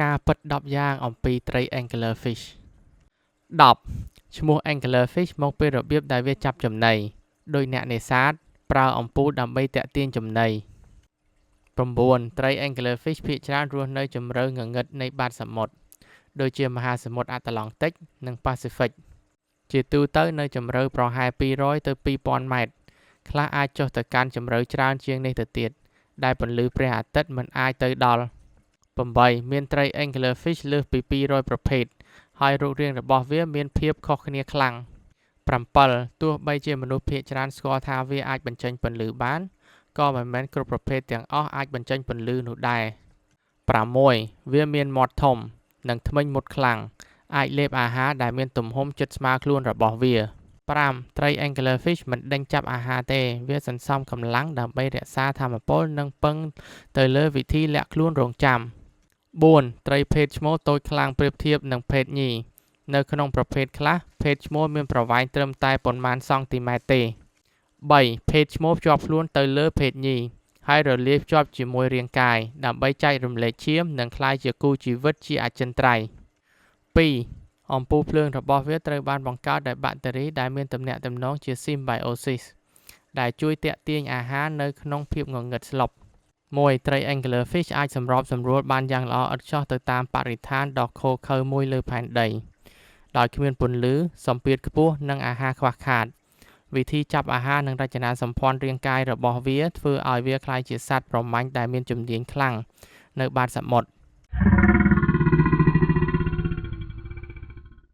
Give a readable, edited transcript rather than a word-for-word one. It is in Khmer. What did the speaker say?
ការពិត 10 យ៉ាងអំពីត្រី Anglerfish 10. ឈ្មោះ Anglerfish មកពីរបៀបដែលវាចាប់ចំណី ដូចអ្នកនេសាទ ប្រើអំពូលដើម្បីទាក់ទាញចំណី 9. ត្រី Anglerfish ភាគច្រើនរស់នៅជម្រៅងងឹតនៃបាតសមុទ្រ ដូចជាមហាសមុទ្រអាត្លង់តិច និងប៉ាស៊ីហ្វិក ជាទូទៅនៅជម្រៅប្រហែល 200 ទៅ 2000 ម៉ែត្រ ខ្លះអាចចុះទៅកាន់ជម្រៅច្រើនជាងនេះទៅទៀត ដែលពន្លឺព្រះអាទិត្យមិនអាចទៅដល់ 8. មានត្រី Anglerfish លើសពី 200 ប្រភេទ ហើយរូបរាងរបស់វាមានភាពខុសគ្នាខ្លាំង 7. ទោះបីជាមនុស្សភាគច្រើនស្គាល់ថាវាអាចបញ្ចេញពន្លឺបាន ក៏មិនមែនគ្រប់ប្រភេទទាំងអស់អាចបញ្ចេញពន្លឺនោះដែរ 6. វាមានមាត់ធំ និងធ្មេញមុតខ្លាំង អាចលេបអាហារដែលមានទំហំជិតស្មើខ្លួនរបស់វា 5. ត្រី Anglerfish មិនដេញចាប់អាហារទេ វាសន្សំកម្លាំងដើម្បីរក្សាថាមពលនិងពឹងទៅលើវិធីលាក់ខ្លួនរង់ចាំ 4. ត្រីភេទឈ្មោលតូចខ្លាំងប្រៀបធៀបនឹងភេទញី នៅក្នុងប្រភេទខ្លះ ភេទឈ្មោលមានប្រវែងត្រឹមតែប៉ុន្មានសង់ទីម៉ែត្រទេ 3. ភេទឈ្មោលភ្ជាប់ខ្លួនទៅលើភេទញី ហើយរលាយភ្ជាប់ជាមួយរាងកាយ ដើម្បីចែករំលែកឈាម និងក្លាយជាគូជីវិតជាអចិន្ត្រៃយ៍ 2. អំពូលភ្លើងរបស់វាត្រូវបានបង្កើតដោយបាក់តេរីដែលមានទំនាក់ទំនងជាស៊ីមបាយអូស៊ីស ដែលជួយទាក់ទាញអាហារនៅក្នុងភាពងងឹតស្លុប 1. ត្រី Anglerfish អាចសម្របសម្រួលបានយ៉ាងល្អឥតខ្ចោះទៅតាមបរិស្ថានដ៏ឃោរឃៅមួយលើផែនដី ដោយគ្មានពន្លឺ សម្ពាធខ្ពស់ និងអាហារខ្វះខាត វិធីចាប់អាហារនិងរចនាសម្ព័ន្ធរាងកាយរបស់វាធ្វើឲ្យវាក្លាយជាសត្វប្រមាញ់ដែលមានជំនាញខ្លាំងនៅបាតសមុទ្រ។